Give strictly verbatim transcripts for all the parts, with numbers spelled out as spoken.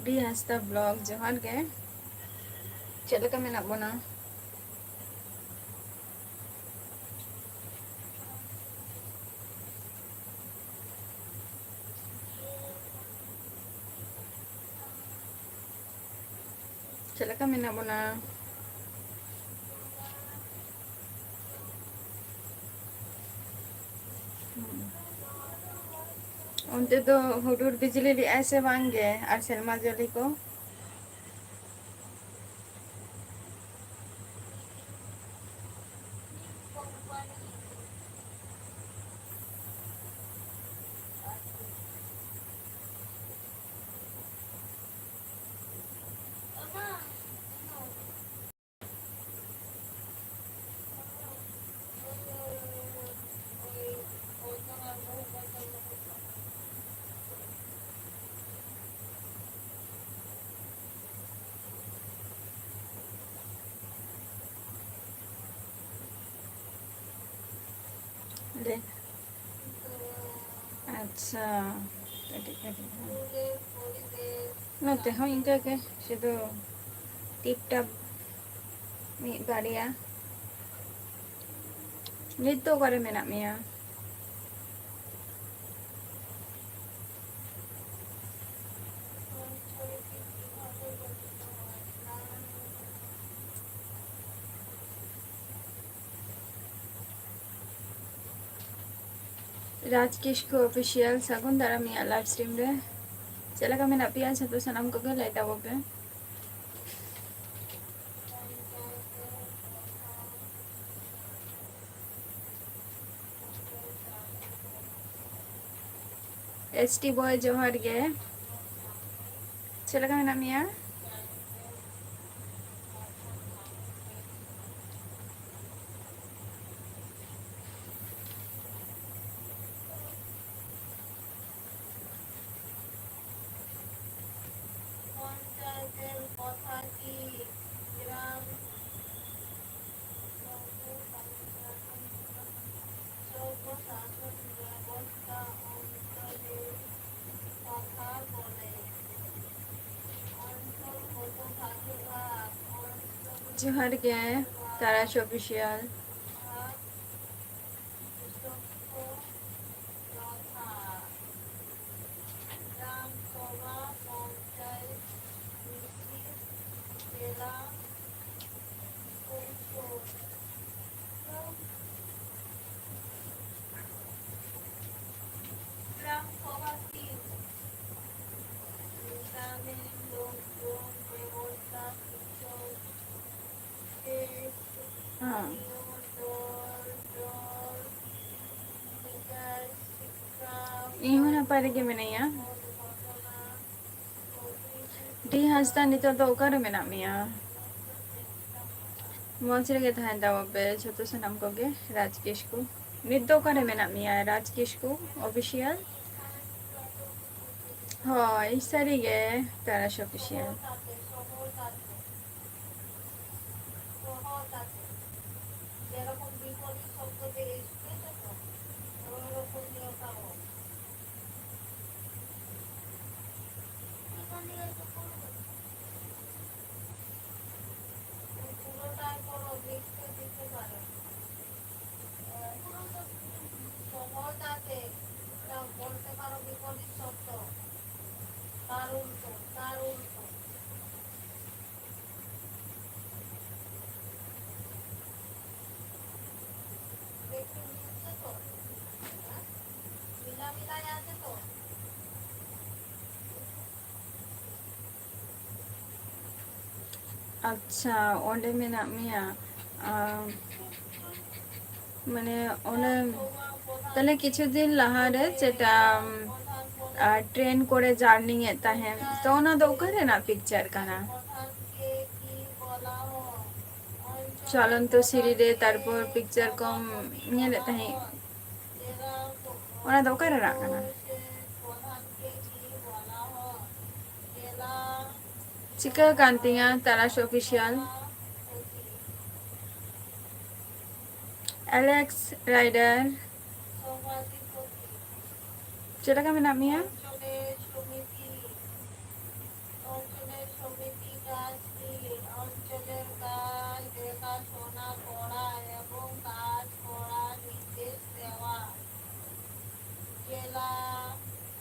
ᱰᱤ ᱦᱟᱸᱥᱫᱟ blog, ᱡᱚᱦᱟᱨ ᱜᱮ᱾ ᱪᱮᱫ ᱞᱮᱠᱟ ᱢᱮᱱᱟᱜ ᱵᱚᱱᱟ? ᱪᱮᱫ ᱞᱮᱠᱟ ᱢᱮᱱᱟᱜ ᱵᱚᱱᱟ? ᱚᱱᱛᱮ ᱫᱚ ᱦᱩᱰᱩᱨ ᱵᱤᱡᱽᱞᱤ ᱞᱮᱜᱼᱟᱭ ᱥᱮ ᱵᱟᱝ ᱜᱮ, ᱟᱨ ᱥᱮᱨᱢᱟ ᱡᱟᱹᱲᱤ ᱠᱚ? ᱞᱟᱹᱭ᱾ ᱟᱪᱪᱷᱟ, ᱠᱟᱹᱴᱤᱡ ᱠᱟᱹᱴᱤᱡ ᱦᱚᱸ᱾ ᱱᱚᱛᱮ ᱦᱚᱸ ᱤᱱᱠᱟᱹ ᱜᱮ, ᱥᱩᱫᱷᱩ ᱴᱤᱯ ᱴᱟᱯ ᱢᱤᱫ ᱵᱟᱨᱭᱟ᱾ ᱱᱤᱛ ᱫᱚ ᱚᱠᱟᱨᱮ ᱢᱮᱱᱟᱜ ᱢᱮᱭᱟ? ᱨᱟᱡᱽ ᱠᱤᱥᱠᱩ ᱚᱯᱷᱤᱥᱤᱭᱟᱞ, ᱥᱟᱹᱜᱩᱱ ᱫᱟᱨᱟᱢ ᱤᱧᱟᱹᱜ ᱞᱟᱭᱤᱵᱷ ᱥᱴᱨᱤᱢ ᱨᱮ᱾ ᱪᱮᱫ ᱞᱮᱠᱟ ᱢᱮᱱᱟᱜ ᱯᱮᱭᱟ ᱡᱷᱚᱛᱚ ᱥᱟᱱᱟᱢ ᱠᱚᱜᱮ? ᱞᱟᱹᱭ ᱛᱟᱵᱚ ᱯᱮ᱾ ᱮᱥ ᱴᱤ ᱵᱚᱭ, ᱡᱚᱦᱟᱨ ᱜᱮ᱾ ᱪᱮᱫ ᱞᱮᱠᱟ ᱢᱮᱱᱟᱜ ᱢᱮᱭᱟ? ᱡᱚᱦᱟᱨ ᱜᱮ, ᱛᱟᱨᱟᱥ ᱚᱯᱷᱤᱥᱤᱭᱟᱞ᱾ ᱦᱮᱸ᱾ ᱤᱧ ᱦᱚᱸ ᱱᱟᱯᱟᱭ ᱨᱮᱜᱮ ᱢᱮᱱᱟᱹᱧᱟ᱾ ᱰᱤ ᱦᱟᱸᱥᱫᱟ, ᱱᱤᱛᱚᱜ ᱫᱚ ᱚᱠᱟᱨᱮ ᱢᱮᱱᱟᱜ ᱢᱮᱭᱟ? ᱢᱚᱡᱽ ᱨᱮᱜᱮ ᱛᱟᱦᱮᱱ ᱛᱟᱵᱚᱱ ᱯᱮ ᱡᱷᱚᱛᱚ ᱥᱟᱱᱟᱢ ᱠᱚᱜᱮ᱾ ᱨᱟᱡᱽ ᱠᱤᱥᱠᱩ, ᱱᱤᱛ ᱫᱚ ᱚᱠᱟᱨᱮ ᱢᱮᱱᱟᱜ ᱢᱮᱭᱟ? ᱨᱟᱡᱽ ᱠᱤᱥᱠᱩ ᱚᱯᱷᱤᱥᱤᱭᱟᱞ᱾ ᱦᱳᱭ, ᱥᱟᱹᱨᱤᱜᱮ, ᱛᱟᱨᱟᱥ ᱚᱯᱷᱤᱥᱤᱭᱟᱞ᱾ ᱟᱪᱪᱷᱟ, ᱚᱸᱰᱮ ᱢᱮᱱᱟᱜ ᱢᱮᱭᱟ᱾ ᱟᱢ, ᱢᱟᱱᱮ, ᱚᱱᱮ, ᱛᱟᱦᱞᱮ ᱠᱤᱪᱷᱩ ᱫᱤᱱ ᱞᱟᱦᱟᱨᱮ ᱡᱮᱴᱟ, ᱟᱢ, ᱟᱨ, ᱴᱨᱮᱱ ᱠᱚᱨᱮ ᱡᱟᱨᱱᱤᱝ ᱮᱫ ᱛᱟᱦᱮᱸᱫ, ᱛᱚ ᱚᱱᱟ ᱫᱚ ᱚᱠᱟ ᱨᱮᱱᱟᱜ ᱯᱤᱠᱪᱟᱨ ᱠᱟᱱᱟ? ᱪᱚᱞᱚᱱᱛᱚ ᱥᱤᱨᱤ ᱨᱮ ᱛᱟᱨᱯᱚᱨ ᱯᱤᱠᱪᱟᱨ ᱠᱚᱢ ᱧᱮᱞᱮᱫ ᱛᱟᱦᱮᱸᱫ, ᱚᱱᱟ ᱫᱚ ᱚᱠᱟ ᱨᱮᱱᱟᱜ ᱠᱟᱱᱟ? ᱪᱤᱠᱟᱹ ᱠᱟᱱ ᱛᱤᱧᱟ ᱛᱟᱨᱟᱥ ᱚᱯᱷᱤᱥᱤᱭᱟᱞ? ᱟᱞᱮᱠᱥ ᱨᱟᱭᱰᱟᱨ, ᱪᱮᱫ ᱞᱮᱠᱟ ᱢᱮᱱᱟᱜ ᱢᱮᱭᱟ? কমিটি কাজ কি? অঞ্চলের কাজ দেখাশোনা করা এবং কাজ করার নির্দেশ দেওয়া। জেলা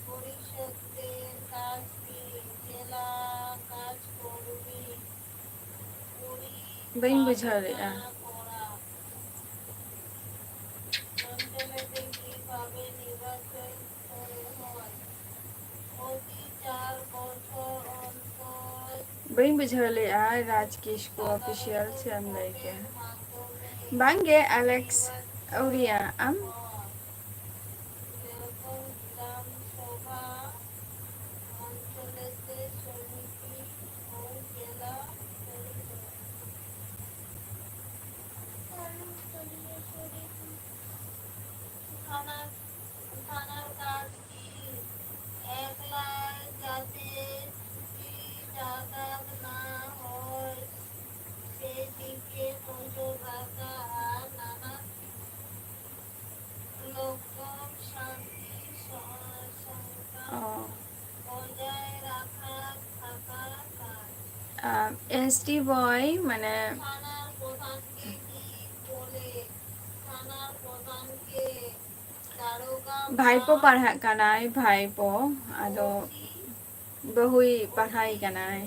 পরিষদের কাজ কি? জেলা কাজ কর্মী বাᱹᱧ ᱵᱩᱡᱷᱟᱹᱣ ᱞᱮᱫᱼᱟ᱾ ᱵᱟᱹᱧ ᱵᱩᱡᱷᱟᱹᱣ ᱞᱮᱫᱼᱟ, ᱨᱟᱡᱽ ᱠᱤᱥᱠᱩ ᱚᱯᱷᱤᱥᱤᱭᱟᱞ ᱥᱮ ᱮᱢ ᱞᱟᱹᱭ ᱠᱮᱫᱼᱟ? ᱵᱟᱝᱜᱮ, ᱟᱞᱮᱠᱥ ᱟᱹᱣᱨᱤᱭᱟ, ᱟᱢ? ᱚ᱾ ᱮᱥ ᱴᱤ ᱵᱚᱭ, ᱢᱟᱱᱮ, ᱵᱷᱟᱭᱯᱳ ᱯᱟᱲᱦᱟᱜ ᱠᱟᱱᱟᱭ, ᱵᱷᱟᱭᱯᱳ᱾ ᱟᱫᱚ ᱵᱟᱹᱦᱩᱭ ᱯᱟᱲᱦᱟᱣᱮ ᱠᱟᱱᱟᱭ᱾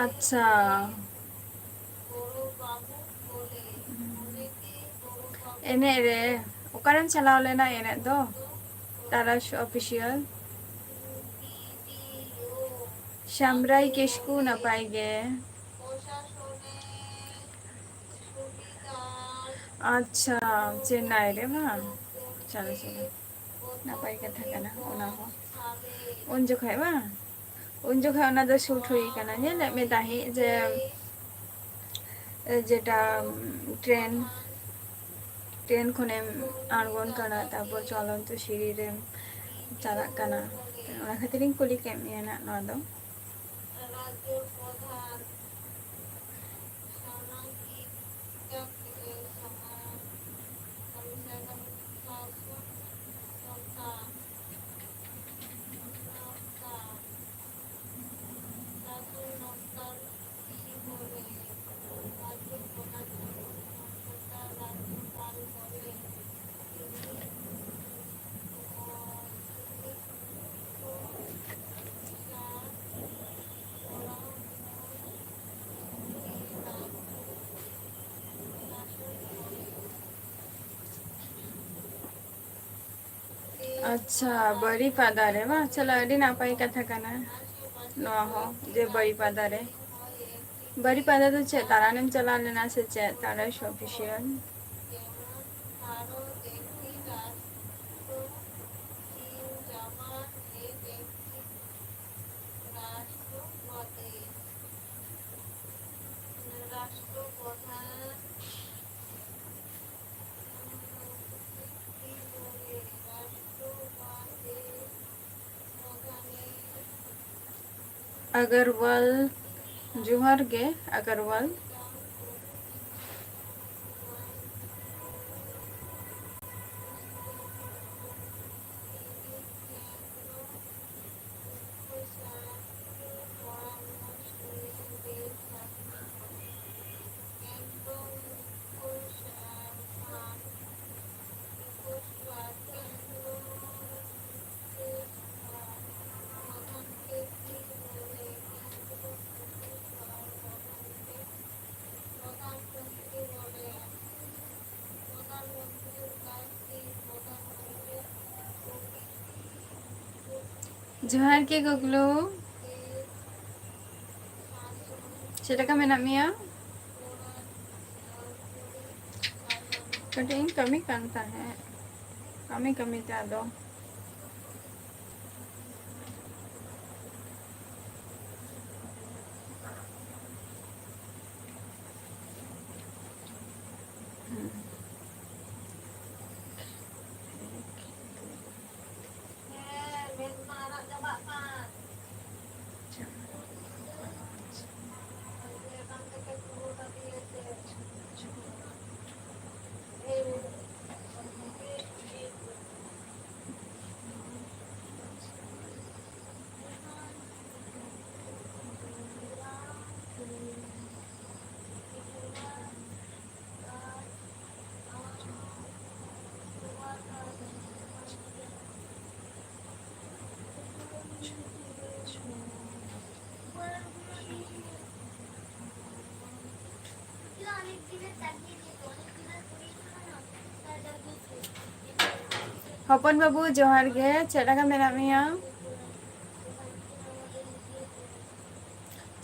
ᱟᱪᱪᱷᱟ᱾ ᱮᱱᱮᱡ ᱨᱮ ᱚᱠᱟᱨᱮᱢ ᱪᱟᱞᱟᱣ ᱞᱮᱱᱟ ᱮᱱᱮᱡ ᱫᱚ? ᱛᱟᱨᱟᱥ ᱚᱯᱷᱤᱥᱤᱭᱟᱞ᱾ ᱥᱟᱢᱨᱟᱭ ᱠᱤᱥᱠᱩ ᱱᱟᱯᱟᱭ ᱜᱮ᱾ ᱟᱪᱪᱷᱟ, ᱪᱮᱱᱱᱟᱭ ᱨᱮ ᱵᱟᱝ? ᱪᱚᱞᱚ, ᱪᱚᱞᱚ, ᱱᱟᱯᱟᱭ ᱠᱟᱛᱷᱟ ᱠᱟᱱᱟ ᱚᱱᱟ ᱦᱚᱸ᱾ ᱩᱱ ᱡᱚᱠᱷᱚᱱ ᱵᱟᱝ, ᱩᱱ ᱡᱚᱠᱷᱚᱱ ᱚᱱᱟ ᱫᱚ ᱥᱩᱴ ᱦᱩᱭ ᱠᱟᱱᱟ, ᱧᱮᱞᱮᱫ ᱢᱮ ᱛᱟᱦᱮᱸᱫ ᱡᱮ, ᱡᱮᱴᱟ ᱴᱨᱮᱱ, ᱴᱨᱮᱱ ᱠᱷᱚᱱᱮᱢ ᱟᱬᱜᱚᱱ ᱠᱟᱱᱟ, ᱛᱟᱨᱯᱚᱨ ᱪᱚᱞᱚᱱᱛᱚ ᱥᱤᱲᱤ ᱨᱮᱢ ᱪᱟᱞᱟᱜ ᱠᱟᱱᱟ, ᱚᱱᱟ ᱠᱷᱟᱹᱛᱤᱨᱤᱧ ᱠᱩᱞᱤ ᱠᱮᱫ ᱢᱮᱭᱟ ᱱᱟᱜ ᱱᱚᱣᱟ ᱫᱚ᱾ ᱟᱪᱪᱷᱟ, ᱵᱟᱹᱨᱤᱯᱟᱫᱟ ᱨᱮ ᱵᱟᱝ? ᱪᱚᱞᱚ, ᱟᱹᱰᱤ ᱱᱟᱯᱟᱭ ᱠᱟᱛᱷᱟ ᱠᱟᱱᱟ ᱱᱚᱣᱟ ᱦᱚᱸ, ᱡᱮ ᱵᱟᱹᱨᱤᱯᱟᱫᱟ ᱨᱮ᱾ ᱵᱟᱹᱨᱤᱯᱟᱫᱟ ᱫᱚ ᱪᱮᱫ, ᱫᱟᱬᱟᱱᱮᱢ ᱪᱟᱞᱟᱣ ᱞᱮᱱᱟ ᱥᱮ ᱪᱮᱫ? ᱛᱟᱦᱞᱮ ᱥᱚᱯᱷᱤᱥᱤᱭᱟᱞ᱾ ᱟᱜᱟᱨᱣᱟᱞ, ᱡᱚᱦᱟᱨ ᱜᱮ ᱟᱜᱟᱨᱣᱟᱞ᱾ ᱡᱚᱦᱟᱨ ᱜᱮ ᱜᱩᱜᱞᱩ᱾ ᱪᱮᱫ ᱞᱮᱠᱟ ᱢᱮᱱᱟᱜ ᱢᱮᱭᱟ? ᱠᱟᱹᱴᱤᱡ ᱤᱧ ᱠᱟᱹᱢᱤ ᱠᱟᱱ ᱛᱟᱦᱮᱸᱫ, ᱠᱟᱹᱢᱤ ᱠᱟᱹᱢᱤ ᱛᱮ ᱟᱫᱚ᱾ ᱦᱚᱯᱚᱱ ᱵᱟᱹᱵᱩ, ᱡᱚᱦᱟᱨ ᱜᱮ᱾ ᱪᱮᱫ ᱞᱮᱠᱟ ᱢᱮᱱᱟᱜ ᱢᱮᱭᱟ?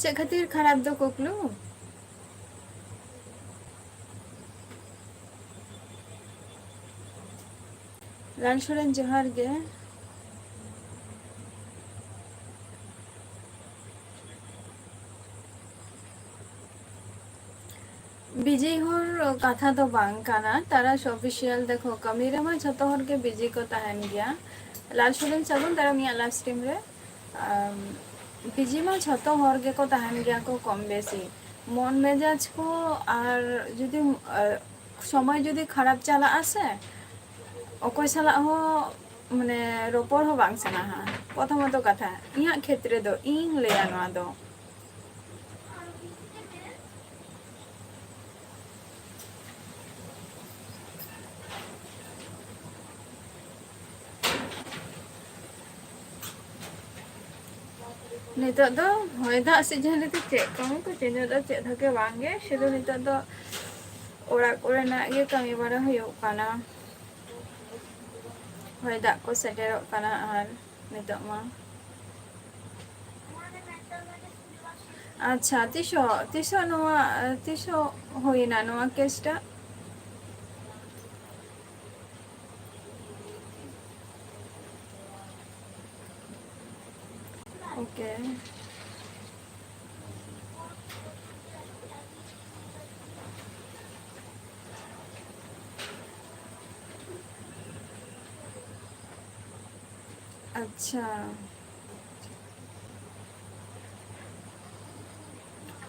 ᱪᱮᱫ ᱠᱷᱟᱹᱛᱤᱨ ᱠᱷᱟᱨᱟᱯ ᱫᱚ ᱠᱩᱠᱞᱩ? ᱞᱟᱞ ᱥᱚᱨᱮᱱ, ᱡᱚᱦᱟᱨ ᱜᱮ᱾ ᱵᱤᱡᱤ ᱦᱚᱲ ᱠᱟᱛᱷᱟ ᱫᱚ ᱵᱟᱝ ᱠᱟᱱᱟ, ᱛᱟᱨᱟᱥ ᱚᱯᱷᱤᱥᱤᱭᱟᱞ᱾ ᱫᱮᱠᱷᱚ, ᱠᱟᱹᱢᱤ ᱨᱮᱢᱟ ᱡᱷᱚᱛᱚ ᱦᱚᱲ ᱜᱮ ᱵᱤᱡᱤ ᱠᱚ ᱛᱟᱦᱮᱱ ᱜᱮᱭᱟ᱾ ᱞᱟᱞ ᱥᱚᱨᱮᱱ, ᱥᱟᱹᱜᱩᱱ ᱫᱟᱨᱟᱢ ᱤᱧᱟᱹᱜ ᱞᱟᱭᱤᱵᱷ ᱥᱴᱨᱤᱢ ᱨᱮ᱾ ᱟᱢ, ᱵᱤᱡᱤ ᱢᱟ ᱡᱷᱚᱛᱚ ᱦᱚᱲ ᱜᱮᱠᱚ ᱛᱟᱦᱮᱱ ᱜᱮᱭᱟ ᱠᱚ ᱠᱚᱢ ᱵᱮᱥᱤ᱾ ᱢᱚᱱ ᱢᱮᱡᱟᱡᱽ ᱠᱚ ᱟᱨ ᱡᱩᱫᱤ, ᱟ, ᱥᱚᱢᱚᱭ ᱡᱩᱫᱤ ᱠᱷᱟᱨᱟᱯ ᱪᱟᱞᱟᱜᱼᱟ ᱥᱮ, ᱚᱠᱚᱭ ᱥᱟᱞᱟᱜ ᱦᱚᱸ, ᱢᱟᱱᱮ, ᱨᱚᱯᱚᱲ ᱦᱚᱸ ᱵᱟᱝ ᱥᱟᱱᱟᱦᱟ᱾ ᱯᱨᱚᱛᱷᱚᱢᱚᱛᱚ ᱠᱟᱛᱷᱟ, ᱤᱧᱟᱹᱜ ᱠᱷᱮᱛᱨᱮ ᱫᱚ, ᱤᱧ ᱞᱟᱹᱭᱟ ᱱᱚᱣᱟ ᱫᱚ᱾ ᱱᱤᱛᱚᱜ ᱫᱚ ᱦᱚᱭ ᱫᱟᱜ ᱥᱤᱡᱤᱱ ᱨᱮᱫᱚ ᱪᱮᱫ ᱠᱟᱹᱢᱤ ᱠᱚ ᱪᱮᱫ ᱫᱚ ᱪᱮᱫ ᱦᱚᱸ ᱜᱮ ᱵᱟᱝ ᱜᱮ, ᱥᱩᱫᱷᱩ ᱱᱤᱛᱚᱜ ᱫᱚ ᱚᱲᱟᱜ ᱠᱚᱨᱮᱱᱟᱜ ᱜᱮ ᱠᱟᱹᱢᱤ ᱵᱟᱲᱟ ᱦᱩᱭᱩᱜ ᱠᱟᱱᱟ᱾ ᱦᱚᱭ ᱫᱟᱜ ᱠᱚ ᱥᱮᱴᱮᱨᱚᱜ ᱠᱟᱱᱟ ᱟᱨ ᱱᱤᱛᱚᱜ ᱢᱟ᱾ ᱟᱪᱪᱷᱟ, ᱛᱤᱥᱚᱜ, ᱛᱤᱥᱚᱜ ᱱᱚᱣᱟ, ᱛᱤᱥᱚᱜ ᱦᱩᱭᱱᱟ ᱱᱚᱣᱟ ᱠᱮᱥᱴᱟᱜ? ᱳᱠᱮ᱾ ᱟᱪᱪᱷᱟ,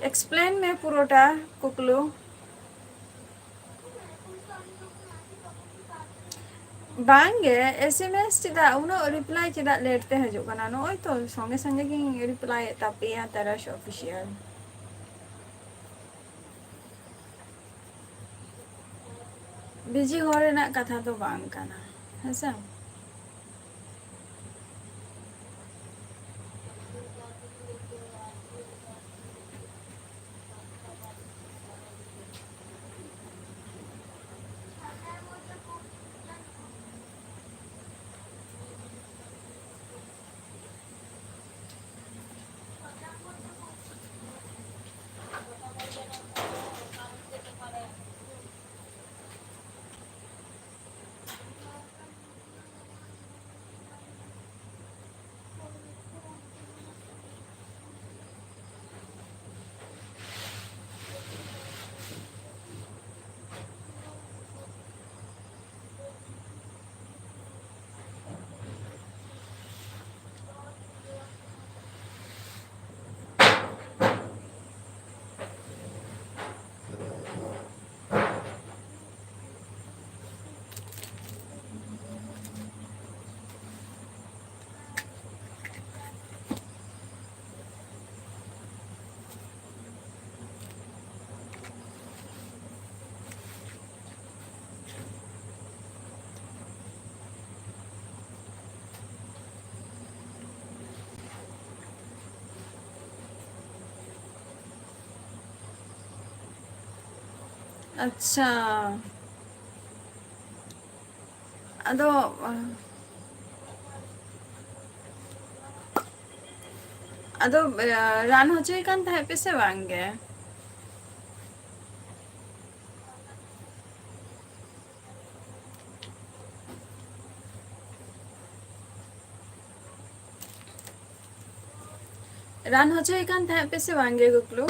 explain ᱢᱮ ᱯᱩᱨᱟᱹᱴᱟ ᱠᱩᱠᱞᱩ᱾ ᱵᱟᱝ ᱜᱮ, ᱮᱥ ᱮᱢ ᱮᱥ ᱪᱮᱫᱟᱜ ᱩᱱᱟᱹᱜ ᱨᱤᱯᱞᱟᱭ ᱪᱮᱫᱟᱜ ᱞᱮᱴ ᱛᱮ ᱦᱤᱡᱩᱜ ᱠᱟᱱᱟ? ᱱᱚᱜᱼᱚᱭ ᱛᱚ ᱥᱚᱸᱜᱮ ᱥᱚᱸᱜᱮ ᱜᱤᱧ ᱨᱤᱯᱞᱟᱭ ᱮᱫ ᱛᱟᱯᱮᱭᱟ ᱛᱟᱨᱟᱥ ᱚᱯᱷᱤᱥᱤᱭᱟᱞ᱾ ᱵᱤᱡᱤ ᱦᱚᱲ ᱨᱮᱱᱟᱜ ᱠᱟᱛᱷᱟ ᱫᱚ ᱵᱟᱝ ᱠᱟᱱᱟ, ᱦᱮᱸᱥᱮ? ᱟᱪᱪᱷᱟ᱾ ᱟᱫᱚ, ᱟᱫᱚ, ᱨᱟᱱ ᱦᱚᱪᱚᱭ ᱠᱟᱱ ᱛᱟᱦᱮᱸᱫ ᱯᱮ ᱥᱮ ᱵᱟᱝ ᱜᱮ? ᱨᱟᱱ ᱦᱚᱪᱚᱭᱮ ᱠᱟᱱ ᱛᱟᱦᱮᱸᱫ ᱯᱮ ᱥᱮ ᱵᱟᱝ ᱜᱮ ᱜᱳᱠᱞᱩ?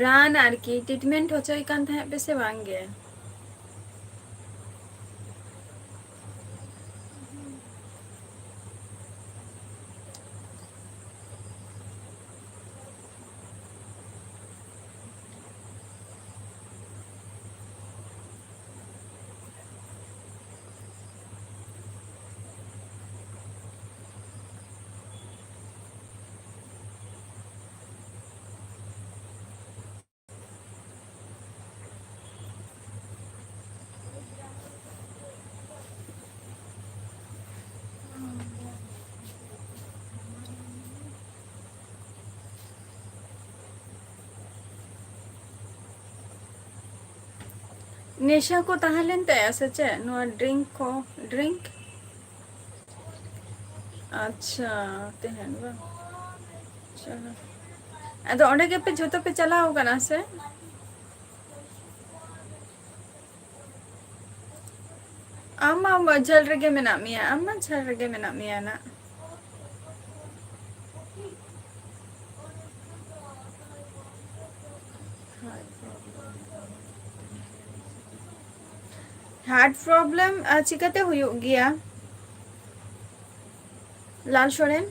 ᱨᱟᱱ ᱟᱨᱠᱤ, treatment ᱦᱚᱪᱚᱭᱮ ᱠᱟᱱ ᱛᱟᱦᱮᱸᱫ ᱯᱮ ᱥᱮ ᱵᱟᱝ ᱜᱮ? ᱱᱮᱥᱟ ᱠᱚ ᱛᱟᱦᱮᱸ ᱞᱮᱱ ᱛᱟᱭᱟ ᱥᱮ ᱪᱮᱫ? ᱱᱚᱣᱟ drink ᱠᱚ, drink? ᱟᱪᱪᱷᱟ, ᱛᱟᱦᱮᱸᱱ ᱵᱟᱝ? ᱟᱪᱪᱷᱟ᱾ ᱟᱫᱚ ᱚᱸᱰᱮ ᱜᱮᱯᱮ ᱡᱷᱚᱛᱚ ᱯᱮ ᱪᱟᱞᱟᱣ ᱠᱟᱱᱟ ᱥᱮ? ᱟᱢ ᱢᱟ ᱡᱷᱟᱹᱞ ᱨᱮᱜᱮ ᱢᱮᱱᱟᱜ ᱢᱮᱭᱟ, ᱟᱢ ᱢᱟ ᱡᱷᱟᱹᱞ ᱨᱮᱜᱮ ᱢᱮᱱᱟᱜ ᱢᱮᱭᱟ ᱱᱟᱜ᱾ Heart problem, ᱟᱨ ᱪᱤᱠᱟᱹᱛᱮ ᱦᱩᱭᱩᱜ ᱜᱮᱭᱟ ᱞᱟᱞ ᱥᱚᱨᱮᱱ?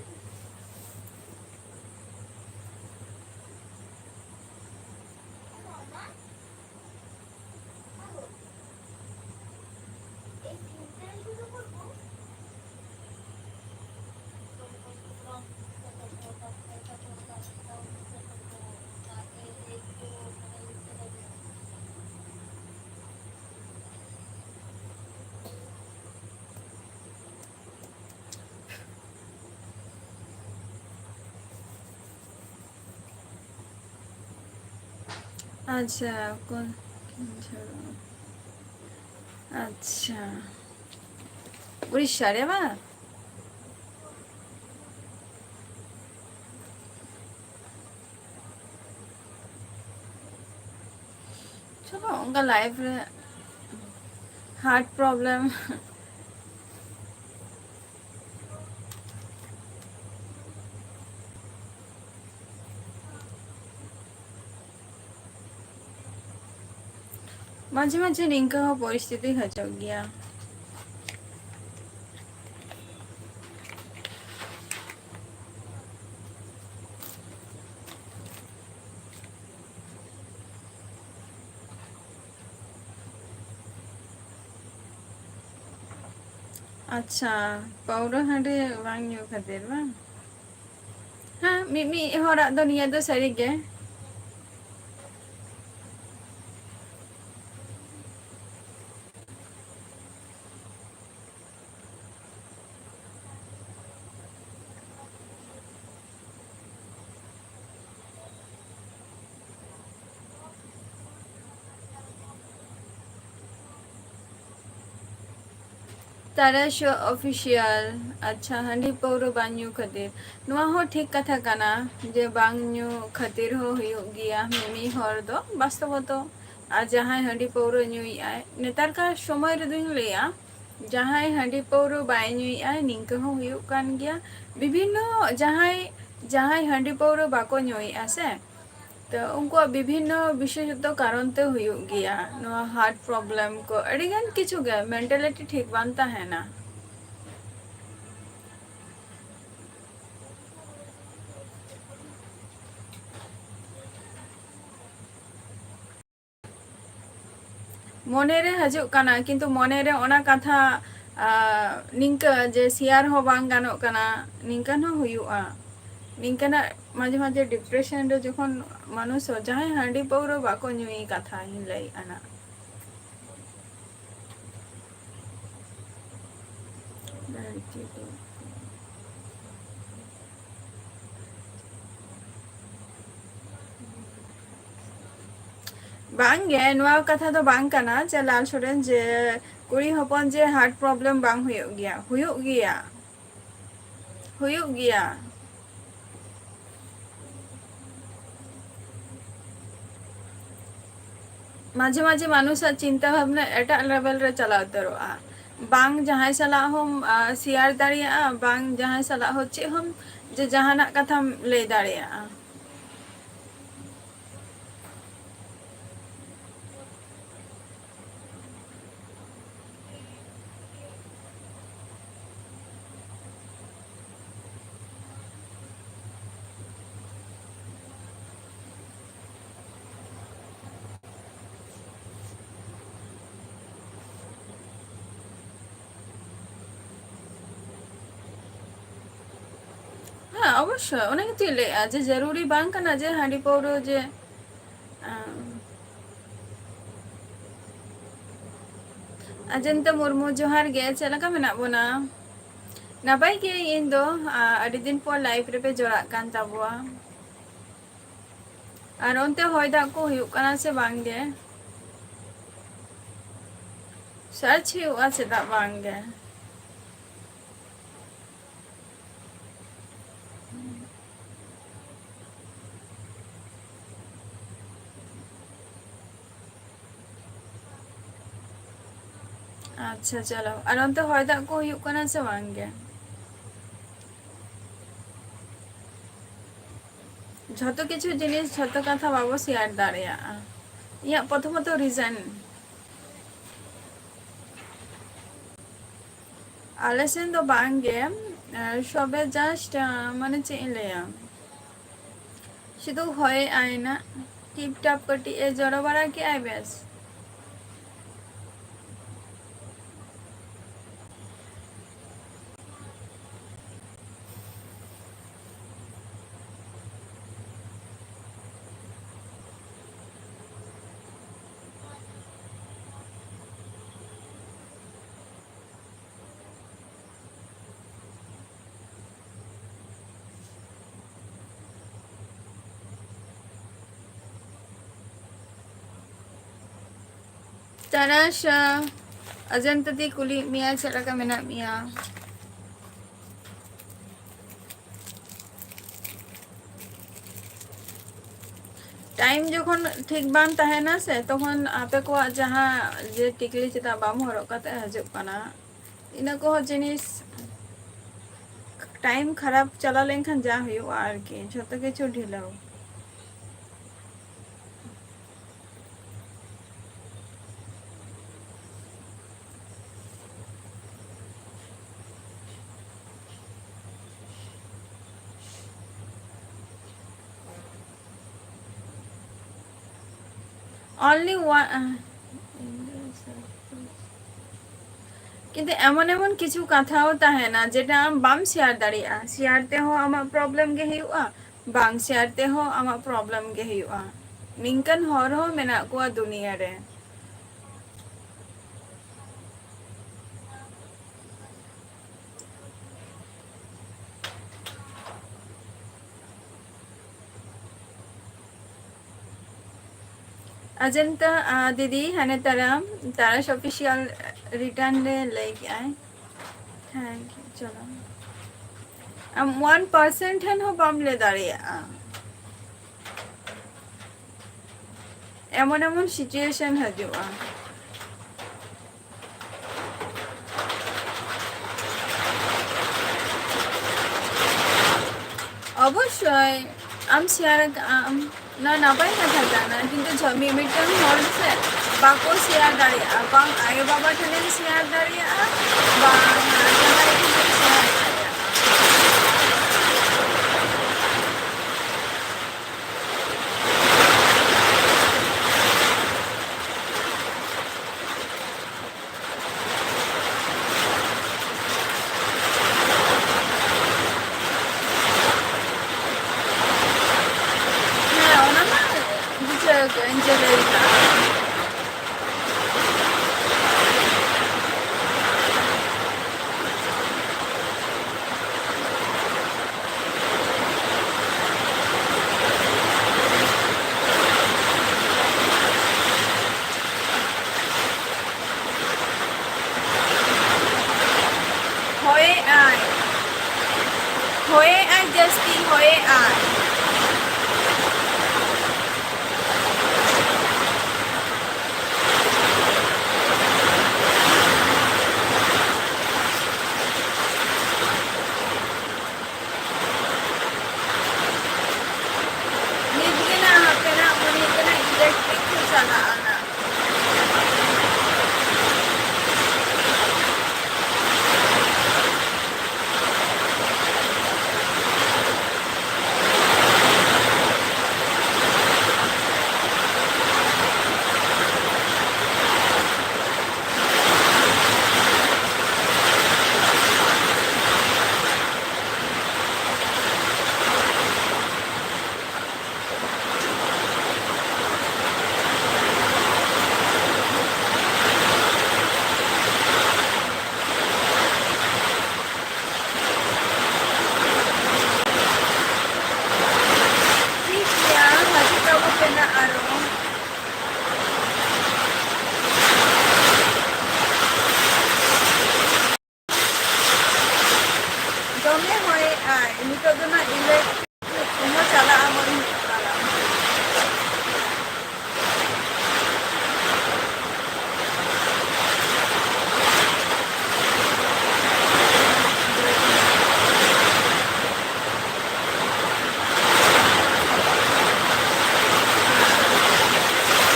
ᱟᱪᱪᱷᱟ, ᱚᱠᱚᱭ? ᱟᱪᱪᱷᱟ, ᱩᱲᱤᱥᱥᱟ ᱨᱮ ᱵᱟᱝ? ᱪᱚᱞᱚ, ᱚᱱᱠᱟ life ᱨᱮ heart problem᱾ ᱢᱟᱡᱷᱮ ᱢᱟᱡᱷᱮ ᱱᱤᱝᱠᱟᱹ ᱦᱚᱸ ᱯᱚᱨᱤᱥᱛᱷᱤᱛᱤ ᱦᱤᱡᱩᱜ ᱜᱮᱭᱟ᱾ ᱟᱪᱪᱷᱟ, ᱯᱟᱹᱣᱨᱟᱹ ᱦᱟᱺᱰᱤ ᱵᱟᱝ ᱧᱩ ᱠᱷᱟᱹᱛᱤᱨ ᱵᱟᱝ? ᱦᱮᱸ, ᱢᱤᱫ ᱢᱤᱫ ᱦᱚᱲᱟᱜ ᱫᱚ ᱱᱤᱭᱟᱹ ᱫᱚ ᱥᱟᱹᱨᱤ ᱜᱮ᱾ ᱛᱟᱨᱟᱥ ᱚᱯᱷᱤᱥᱤᱭᱟᱞ, ᱟᱪᱪᱷᱟ, ᱦᱟᱺᱰᱤ ᱯᱟᱹᱣᱨᱟᱹ ᱵᱟᱝ ᱧᱩ ᱠᱷᱟᱹᱛᱤᱨ᱾ ᱱᱚᱣᱟ ᱦᱚᱸ ᱴᱷᱤᱠ ᱠᱟᱛᱷᱟ ᱠᱟᱱᱟ ᱡᱮ ᱵᱟᱝ ᱧᱩ ᱠᱷᱟᱹᱛᱤᱨ ᱦᱚᱸ ᱦᱩᱭᱩᱜ ᱜᱮᱭᱟ ᱢᱤᱢᱤ ᱦᱚᱲ ᱫᱚ, ᱵᱟᱥᱛᱚᱵᱚᱛᱚ᱾ ᱟᱨ ᱡᱟᱦᱟᱸᱭ ᱦᱟᱺᱰᱤ ᱯᱟᱹᱣᱨᱟᱹ ᱧᱩᱭᱮᱫᱼᱟᱭ, ᱱᱮᱛᱟᱨ ᱠᱟᱨ ᱥᱚᱢᱚᱭ ᱨᱮᱫᱚᱧ ᱞᱟᱹᱭᱟ, ᱡᱟᱦᱟᱸᱭ ᱦᱟᱺᱰᱤ ᱯᱟᱹᱣᱨᱟᱹ ᱵᱟᱭ ᱧᱩᱭᱮᱫᱼᱟ, ᱱᱤᱝᱠᱟᱹ ᱦᱚᱸ ᱦᱩᱭᱩᱜ ᱠᱟᱱ ᱜᱮᱭᱟ᱾ ᱵᱤᱵᱷᱤᱱᱱᱚ ᱡᱟᱦᱟᱸᱭ, ᱡᱟᱦᱟᱸᱭ ᱦᱟᱺᱰᱤ ᱯᱟᱹᱣᱨᱟᱹ ᱵᱟᱠᱚ ᱧᱩᱭᱮᱫᱼᱟ ᱥᱮ, ᱛᱚ ᱩᱱᱠᱩᱣᱟᱜ ᱵᱤᱵᱷᱤᱱᱱᱚ ᱵᱤᱥᱮᱥᱚᱛᱚ ᱠᱟᱨᱚᱱ ᱛᱮ ᱦᱩᱭᱩᱜ ᱜᱮᱭᱟ ᱱᱚᱣᱟ heart problem ᱠᱚ, ᱟᱹᱰᱤᱜᱟᱱ ᱠᱤᱪᱷᱩ ᱜᱮ, mentality ᱴᱷᱤᱠ ᱵᱟᱝ ᱛᱟᱦᱮᱱᱟ᱾ ᱢᱚᱱᱮᱨᱮ ᱦᱤᱡᱩᱜ ᱠᱟᱱᱟ, ᱠᱤᱱᱛᱩ ᱢᱚᱱᱮᱨᱮ ᱚᱱᱟ ᱠᱟᱛᱷᱟ, ᱟᱸ, ᱱᱤᱝᱠᱟᱹ ᱡᱮ share ᱦᱚᱸ ᱵᱟᱝ ᱜᱟᱱᱚᱜ ᱠᱟᱱᱟ, ᱱᱤᱝᱠᱟᱹᱱ ᱦᱚᱸ ᱦᱩᱭᱩᱜᱼᱟ᱾ ᱱᱤᱝᱠᱟᱹᱱᱟᱜ ᱢᱟᱡᱷᱮ ᱢᱟᱡᱷᱮ depression ᱨᱮ ᱡᱚᱠᱷᱚᱱ ᱢᱟᱱᱩᱥ ᱦᱚᱸ, ᱡᱟᱦᱟᱸᱭ ᱦᱟᱺᱰᱤ ᱯᱟᱹᱣᱨᱟᱹ ᱵᱟᱠᱚ ᱧᱩᱭ, ᱠᱟᱛᱷᱟ ᱤᱧ ᱞᱟᱹᱭᱮᱫᱼᱟ ᱱᱟᱜ᱾ ᱵᱟᱝ ᱜᱮ, ᱱᱚᱣᱟ ᱠᱟᱛᱷᱟ ᱫᱚ ᱵᱟᱝ ᱠᱟᱱᱟ ᱡᱮ ᱞᱟᱞ ᱥᱚᱨᱮᱱ ᱡᱮ ᱠᱩᱲᱤ ᱦᱚᱯᱚᱱ ᱡᱮ heart problem ᱵᱟᱝ ᱦᱩᱭᱩᱜ ᱜᱮᱭᱟ, ᱦᱩᱭᱩᱜ ᱜᱮᱭᱟ, ᱦᱩᱭᱩᱜ ᱜᱮᱭᱟ᱾ ᱢᱟᱡᱷᱮ ᱢᱟᱡᱷᱮ ᱢᱟᱱᱩᱥᱟᱜ ᱪᱤᱱᱛᱟᱹ ᱵᱷᱟᱵᱽᱱᱟ ᱮᱴᱟᱜ level ᱨᱮ ᱪᱟᱞᱟᱣ ᱩᱛᱟᱹᱨᱚᱜᱼᱟ᱾ ᱵᱟᱝ ᱡᱟᱦᱟᱸᱭ ᱥᱟᱞᱟᱜ ᱦᱚᱸᱢ, ᱟ, share ᱫᱟᱲᱮᱭᱟᱜᱼᱟ, ᱵᱟᱝ ᱡᱟᱦᱟᱸᱭ ᱥᱟᱞᱟᱜ ᱦᱚᱸ ᱪᱮᱫ ᱦᱚᱸ, ᱡᱮ ᱡᱟᱦᱟᱱᱟᱜ ᱠᱟᱛᱷᱟᱢ ᱞᱟᱹᱭ ᱫᱟᱲᱮᱭᱟᱜᱼᱟ᱾ ᱦᱮᱸ, ᱚᱵᱚᱥᱥᱳᱭ, ᱚᱱᱟ ᱜᱮᱛᱚᱧ ᱞᱟᱹᱭᱮᱫᱼᱟ ᱡᱮ ᱡᱟᱹᱨᱩᱨᱤ ᱵᱟᱝ ᱠᱟᱱᱟ ᱡᱮ ᱦᱟᱺᱰᱤ ᱯᱟᱹᱣᱨᱟᱹ ᱡᱮ, ᱟᱸ, ᱚᱡᱚᱱᱛᱟ ᱢᱩᱨᱢᱩ, ᱡᱚᱦᱟᱨ ᱜᱮ, ᱪᱮᱫ ᱞᱮᱠᱟ ᱢᱮᱱᱟᱜ ᱵᱚᱱᱟ? ᱱᱟᱯᱟᱭ ᱜᱮᱭᱟᱹᱧ ᱤᱧ ᱫᱚ᱾ ᱟ, ᱟᱹᱰᱤ ᱫᱤᱱ ᱯᱚᱨ live ᱨᱮᱯᱮ ᱡᱚᱲᱟᱜ ᱠᱟᱱ ᱛᱟᱵᱚᱣᱟ᱾ ᱟᱨ ᱚᱱᱛᱮ ᱦᱚᱭ ᱫᱟᱜ ᱠᱚ ᱦᱩᱭᱩᱜ ᱠᱟᱱᱟ ᱥᱮ ᱵᱟᱝ ᱜᱮ? Search ᱦᱩᱭᱩᱜᱼᱟ, ᱪᱮᱫᱟᱜ ᱵᱟᱝ ᱜᱮ? ᱟᱪᱪᱷᱟ, ᱪᱚᱞᱚ᱾ ᱟᱨ ᱚᱱᱛᱮ ᱦᱚᱭ ᱫᱟᱜ ᱠᱚ ᱦᱩᱭᱩᱜ ᱠᱟᱱᱟ ᱥᱮ ᱵᱟᱝ ᱜᱮ? ᱡᱷᱚᱛᱚ ᱠᱤᱪᱷᱩ ᱡᱤᱱᱤᱥ, ᱡᱷᱚᱛᱚ ᱠᱟᱛᱷᱟ ᱵᱟᱵᱚ share ᱫᱟᱲᱮᱭᱟᱜᱼᱟ᱾ ᱤᱧᱟᱹᱜ ᱯᱨᱚᱛᱷᱚᱢᱚᱛᱚ reason, ᱟᱞᱮ ᱥᱮᱱ ᱫᱚ ᱵᱟᱝ ᱜᱮ, ᱮ, ᱥᱚᱵᱮ just, ᱮ, ᱢᱟᱱᱮ ᱪᱮᱫ ᱤᱧ ᱞᱟᱹᱭᱟ, ᱥᱩᱫᱷᱩ ᱦᱚᱭᱮᱜ ᱟᱭ ᱱᱟ, ᱴᱤᱯ ᱴᱟᱯ ᱠᱟᱹᱴᱤᱡ ᱮ ᱡᱚᱨᱚ ᱵᱟᱲᱟ ᱠᱮᱜᱼᱟᱭ, ᱵᱮᱥ᱾ ᱛᱟᱨᱟᱥ, ᱟᱡᱚᱱᱛᱟ ᱫᱤ ᱠᱩᱞᱤᱭᱮᱫ ᱢᱮᱭᱟ ᱪᱮᱫ ᱞᱮᱠᱟ ᱢᱮᱱᱟᱜ ᱢᱮᱭᱟ? ᱴᱟᱭᱤᱢ ᱡᱚᱠᱷᱚᱱ ᱴᱷᱤᱠ ᱵᱟᱝ ᱛᱟᱦᱮᱱᱟ ᱥᱮ, ᱛᱚᱠᱷᱚᱱ ᱟᱯᱮ ᱠᱚᱣᱟᱜ ᱡᱟᱦᱟᱸ ᱡᱮ ᱴᱤᱠᱞᱤ ᱪᱮᱫᱟᱜ ᱵᱟᱢ ᱦᱚᱨᱚᱜ ᱠᱟᱛᱮ ᱦᱤᱡᱩᱜ ᱠᱟᱱᱟ, ᱤᱱᱟᱹ ᱠᱚᱦᱚᱸ ᱡᱤᱱᱤᱥ ᱴᱟᱭᱤᱢ ᱠᱷᱟᱨᱟᱯ ᱪᱟᱞᱟᱣ ᱞᱮᱱᱠᱷᱟᱱ ᱡᱟ ᱦᱩᱭᱩᱜᱼᱟ ᱟᱨᱠᱤ, ᱡᱷᱚᱛᱚ ᱠᱤᱪᱷᱩ ᱰᱷᱤᱞᱟᱹᱣ᱾ Only one. ᱠᱤᱱᱛᱩ ᱮᱢᱚᱱ ᱮᱢᱚᱱ ᱠᱤᱪᱷᱩ ᱠᱟᱛᱷᱟও ᱛᱟᱦᱮᱱᱟ ᱡᱮᱴᱟ ᱟᱢ ᱵᱟᱢ ᱥᱮᱭᱟᱨ ᱫᱟᱲᱮᱭᱟᱜᱼᱟ᱾ ᱥᱮᱭᱟᱨ ᱛᱮᱦᱚᱸ ᱟᱢᱟᱜ ᱯᱨᱚᱵᱞᱮᱢ ᱜᱮ ᱦᱩᱭᱩᱜᱼᱟ, ᱵᱟᱝ ᱥᱮᱭᱟᱨ ᱛᱮᱦᱚᱸ ᱟᱢᱟᱜ ᱯᱨᱚᱵᱞᱮᱢ ᱜᱮ ᱦᱩᱭᱩᱜᱼᱟ᱾ ᱱᱤᱝᱠᱟᱹᱱ ᱦᱚᱲ ᱦᱚᱸ ᱢᱮᱱᱟᱜ ᱠᱚᱣᱟ ᱫᱩᱱᱤᱭᱟᱹ ᱨᱮ᱾ ᱟᱡᱚᱱᱛᱟ, ᱟ, ᱫᱤᱫᱤ, ᱦᱟᱱᱮ ᱛᱟᱨᱟᱢ, ᱛᱟᱨᱟᱥ ᱚᱯᱷᱤᱥᱤᱭᱟᱞ ᱨᱤᱴᱟᱨᱱ ᱨᱮ ᱞᱟᱹᱭ ᱠᱮᱜᱼᱟᱭ᱾ Thank you, ᱪᱚᱞᱚ᱾ ᱟᱢ ᱚᱣᱟᱱ ᱯᱟᱨᱥᱮᱱᱴ ᱴᱷᱮᱱ ᱦᱚᱸ ᱵᱟᱢ ᱞᱟᱹᱭ ᱫᱟᱲᱮᱭᱟᱜᱼᱟ᱾ ᱮᱢᱚᱱ ᱮᱢᱚᱱ ᱥᱤᱪᱩᱭᱮᱥᱚᱱ ᱦᱤᱡᱩᱜᱼᱟ᱾ ᱚᱵᱚᱥᱥᱳᱭ ᱟᱢ ᱥᱮᱭᱟᱨ ᱟᱠᱟᱫ ᱟᱢ, ᱱᱚᱣᱟ ᱱᱟᱯᱟᱭ ᱠᱟᱛᱷᱟ ᱠᱟᱱᱟ, ᱠᱤᱱᱛᱩ ᱡᱷᱚ-, ᱢᱤ-, ᱢᱤᱫᱴᱟᱝ ᱦᱚᱲ ᱥᱮ ᱵᱟᱠᱚ ᱥᱮᱭᱟᱨ ᱫᱟᱲᱮᱭᱟᱜᱼᱟ, ᱵᱟᱝ ᱟᱭᱳᱼᱵᱟᱵᱟ ᱴᱷᱮᱱᱮᱢ ᱥᱮᱭᱟᱨ ᱫᱟᱲᱮᱭᱟᱜᱼᱟ, ᱵᱟᱝ ᱡᱟᱦᱟᱸᱭ ᱴᱷᱮᱱᱮᱢ ᱥᱮᱭᱟᱨ ᱫᱟᱲᱮᱭᱟᱜᱼᱟ᱾ ᱦᱮᱸ, ᱚᱱᱟ ᱢᱟ ᱵᱩᱡᱷᱟᱹᱣ ᱠᱟᱜ ᱟᱹᱧ ᱡᱮ ᱞᱟᱹᱭ ᱠᱟᱜ ᱟᱢ᱾ ᱡᱟᱹᱥᱛᱤ ᱦᱚᱭᱮᱜᱼᱟ᱾ ᱱᱤᱛ ᱜᱮ ᱱᱟᱜ ᱦᱟᱯᱮ ᱱᱟᱜ ᱢᱚᱱᱮ ᱠᱟᱱᱟ electric ᱠᱚ ᱪᱟᱞᱟᱜᱼᱟ ᱱᱟᱜ᱾ ᱴᱷᱤᱠ ᱜᱮᱭᱟ, ᱦᱤᱡᱩᱜ ᱛᱟᱵᱚᱱ ᱯᱮ ᱱᱟᱜ ᱟᱨᱚ᱾ ᱫᱚᱢᱮ ᱦᱚᱭᱮᱜᱼᱟᱭ, ᱱᱤᱛᱚᱜ ᱫᱚ ᱱᱟᱜ electric ᱠᱚᱦᱚᱸ ᱪᱟᱞᱟᱜᱼᱟ ᱢᱚᱱᱮ ᱦᱩᱭᱩᱜ ᱠᱟᱱᱟ᱾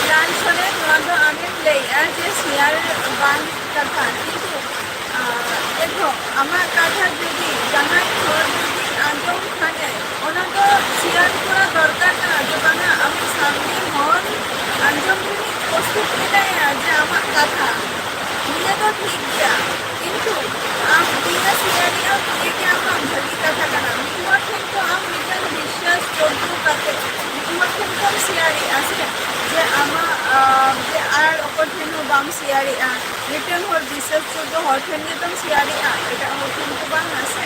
ᱞᱟᱞ ᱥᱚᱨᱮᱱ, ᱱᱚᱣᱟ ᱫᱚ ᱟᱢᱮᱢ ᱞᱟᱹᱭᱮᱜᱼᱟ ᱡᱮ ᱥᱮᱭᱟᱨ ᱵᱟᱝ ᱠᱟᱛᱷᱟ, ᱠᱤᱱᱛᱩ, ᱟᱨ, ᱮᱱᱦᱚᱸ ᱟᱢᱟᱜ ᱠᱟᱛᱷᱟ ᱡᱩᱫᱤ ᱡᱟᱦᱟᱸᱭ ᱦᱚᱲ ᱡᱩᱫᱤ ᱟᱸᱡᱚᱢ ᱠᱷᱟᱱᱮ, ᱚᱱᱟ ᱫᱚ ᱥᱮᱭᱟᱨ ᱠᱚᱨᱟᱣ ᱫᱚᱨᱠᱟᱨ ᱠᱟᱱᱟ ᱡᱮ ᱵᱟᱝᱟ, ᱟᱢᱤᱡ ᱥᱟᱢᱱᱮ ᱦᱚᱲ ᱟᱸᱡᱚᱢ ᱨᱤᱱᱤᱡ ᱯᱨᱚᱥᱛᱩᱛ ᱢᱮᱱᱟᱭᱟ ᱡᱮ ᱟᱢᱟᱜ ᱠᱟᱛᱷᱟ᱾ ᱱᱤᱭᱟᱹ ᱫᱚ ᱴᱷᱤᱠ ᱜᱮᱭᱟ, ᱠᱤᱱᱛᱩ ᱟᱢ ᱱᱤᱭᱟᱹ ᱥᱮᱭᱟᱨ ᱨᱮᱭᱟᱜ ᱱᱤᱭᱟᱹ ᱜᱮ ᱟᱢᱟᱜ ᱵᱷᱟᱹᱜᱤ ᱠᱟᱛᱷᱟ ᱠᱟᱱᱟ᱾ ᱢᱤᱫ ᱦᱚᱲ ᱴᱷᱮᱱ ᱛᱚ ᱟᱢ ᱢᱤᱫᱴᱟᱝ ᱵᱤᱥᱣᱟᱥ ᱡᱳᱜᱽᱜᱚ ᱠᱟᱛᱮ ᱢᱤᱫ ᱦᱚᱲ ᱴᱷᱮᱱ ᱛᱚᱢ ᱥᱮᱭᱟᱨᱮᱜᱼᱟ ᱥᱮ, ᱡᱮ ᱟᱢᱟᱜ, ᱟᱸ, ᱡᱮ ᱟᱨ ᱚᱠᱚᱭ ᱴᱷᱮᱱ ᱦᱚᱸ ᱵᱟᱢ ᱥᱮᱭᱟᱨᱮᱜᱼᱟ᱾ ᱢᱤᱫᱴᱟᱝ ᱦᱚᱲ ᱵᱤᱥᱣᱟᱥ ᱡᱳᱜᱽᱜᱚ ᱦᱚᱲ ᱴᱷᱮᱱ ᱜᱮᱛᱚᱢ ᱥᱮᱭᱟᱨᱮᱜᱼᱟ, ᱮᱴᱟᱜ ᱦᱚᱲ ᱴᱷᱮᱱ ᱫᱚ ᱵᱟᱝᱟ ᱥᱮ᱾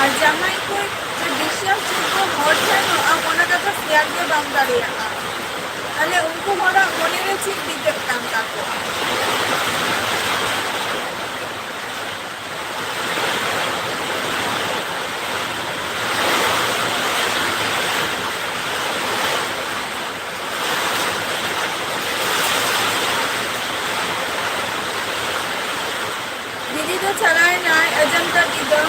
ᱟᱨ ᱡᱟᱦᱟᱸᱭ ᱠᱚ ᱡᱮ ᱵᱤᱥᱣᱟᱥ ᱡᱳᱜᱽᱜᱚ ᱦᱚᱲ ᱴᱷᱮᱱ ᱦᱚᱸ ᱟᱢ ᱚᱱᱟ ᱠᱟᱛᱷᱟ ᱥᱮᱭᱟᱨ ᱜᱮ ᱵᱟᱢ ᱫᱟᱲᱮᱭᱟᱜᱼᱟ, ᱛᱟᱦᱞᱮ ᱩᱱᱠᱩ ᱦᱚᱲᱟᱜ ᱢᱚᱱᱮ ᱨᱮ ᱪᱮᱫ ᱵᱤᱛᱟᱹᱜ ᱠᱟᱱ ᱛᱟᱠᱚᱣᱟ? ᱪᱟᱞᱟᱣᱮᱱᱟᱭ ᱚᱡᱚᱱᱛᱟ ᱫᱤ ᱫᱚ᱾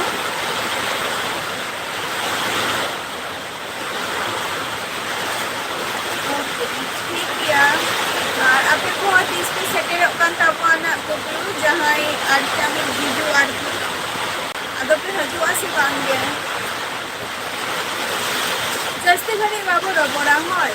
ᱴᱷᱤᱠ ᱜᱮᱭᱟ᱾ ᱟᱨ ᱟᱯᱮ ᱠᱚᱦᱚᱸ ᱛᱤᱥ ᱯᱮ ᱥᱮᱴᱮᱨᱚᱜ ᱠᱟᱱ ᱛᱟᱵᱚᱣᱟ ᱱᱟᱜ ᱠᱩᱠᱞᱩ, ᱡᱟᱦᱟᱸᱭ ᱟᱨᱠᱤ ᱟᱢᱤᱡ ᱡᱤᱡᱩ ᱟᱨᱠᱤ, ᱟᱫᱚ ᱯᱮ ᱦᱤᱡᱩᱜᱼᱟ ᱥᱮ ᱵᱟᱝ ᱜᱮ? ᱡᱟᱹᱥᱛᱤ ᱜᱷᱟᱹᱲᱤᱡ ᱵᱟᱵᱚ ᱨᱚᱯᱚᱲᱟ, ᱦᱳᱭ᱾